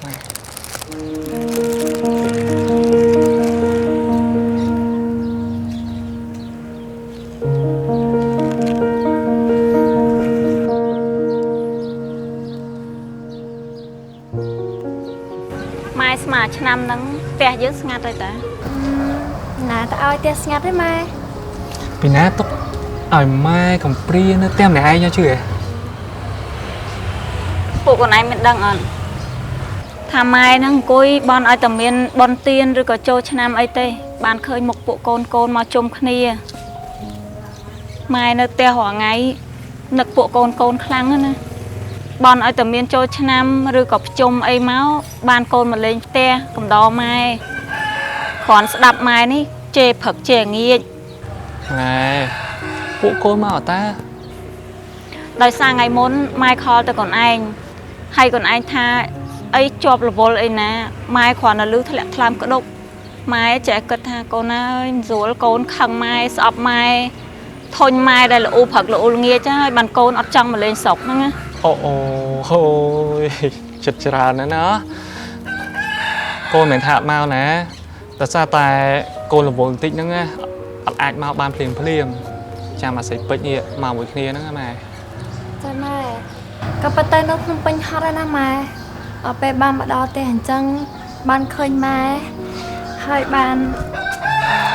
ម៉ែ ម៉ែស្មាឆ្នាំហ្នឹងផ្ទះយើងស្ងាត់ហើយតាណាតឲ្យផ្ទះស្ងាត់ទេម៉ែពីណាទុកឲ្យម៉ែកំព្រានៅផ្ទះម្នាក់ឯងជឿ ពួកកូនឯងមិនដឹងអត់ថាម៉ែហ្នឹងអង្គុយបន់ឲ្យតែមានបន់ទៀនឬក៏ចូលឆ្នាំអីទេបានឃើញមុខពួកកូនកូនមកជុំគ្នាម៉ែនៅផ្ទះរាល់ថ្ងៃនឹកពួកកូនកូនខ្លាំងណាបន់ឲ្យតែមានចូលឆ្នាំឬក៏ប្រជុំអីមកបានកូនមកលេងផ្ទះកំដរម៉ែគ្រាន់ស្ដាប់ម៉ែនេះជេរព្រឹកជេរងាច ម៉ែពួកកូនមកអត់តាដោយសារថ្ងៃមុនម៉ែខលទៅកូនឯងហើយកូនឯងថាអីជាប់រវល់អីណាម៉ែគ្រាន់តែលឺធ្លាក់ថ្លើមក្តុកម៉ែចេះគិតថាកូនអើយមិនស្រួលកូនខឹងម៉ែស្អប់ម៉ែធុញម៉ែដែលល្អូព្រឹកល្អូល្ងាចហើយបានកូនអត់ចង់មកលេងស្រុកហ្នឹងណា អូអូអូយចិត្តច្រើនណាស់ណាកូនមិនថាមកណាតែសារតែកូនរវល់បន្តិចហ្នឹងណាអត់អាចមកបានភ្លាមភ្លាមចាំអាស័យពេជ្រនេះមកមួយគ្នាហ្នឹងណាម៉ែ ចាម៉ែក៏ប៉ុន្តែនៅភ្នំពេញហត់ហើយណាម៉ែអត់ពេលបានមកដល់ផ្ទះអញ្ចឹងបានឃើញម៉ែហើយបាន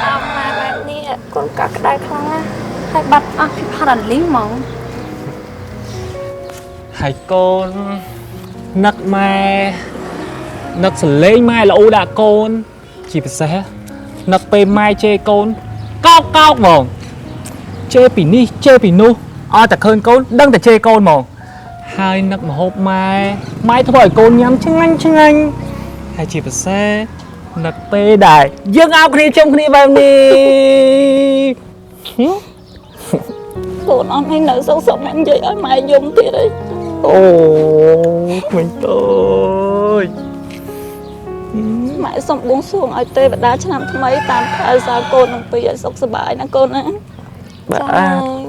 អោបម៉ែបែបនេះកូនកក់ក្ដៅខ្លាំងណាស់ហើយបាត់អស់ពីផាត់អាលីងហ្មង ហើយកូននឹកម៉ែនឹកសលេងម៉ែល្អដាក់កូនជាពិសេសនឹកពេលម៉ែជេរកូនកោកកោកហ្មងជេរពីនេះជេរពីនោះឲ្យតែឃើញកូនដឹងតែជេរកូនហ្មងហើយនឹកម្ហូបម៉ែម៉ែធ្វើឲ្យកូនញ៉ាំឆ្ងាញ់ឆ្ងាញ់ហើយជាពិសេសនឹកពេលដែលយើងអោបគ្នាជុំគ្នាបែបនេះ កូនអត់ឲ្យនៅសុខសុខម៉ែនិយាយឲ្យម៉ែយំទៀតអី អូក្មេងតូច ម៉ែសូមបួងសួងឲ្យទេវតាឆ្នាំថ្មីតាមថែសារកូននឹងពីឲ្យសុខសប្បាយណាកូនណា បាទ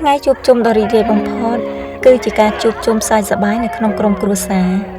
ថ្ងៃជួបជុំដ៏រីករាយបំផុតគឺជាការជួបជុំសើចសប្បាយនៅក្នុងក្រុមគ្រួសារ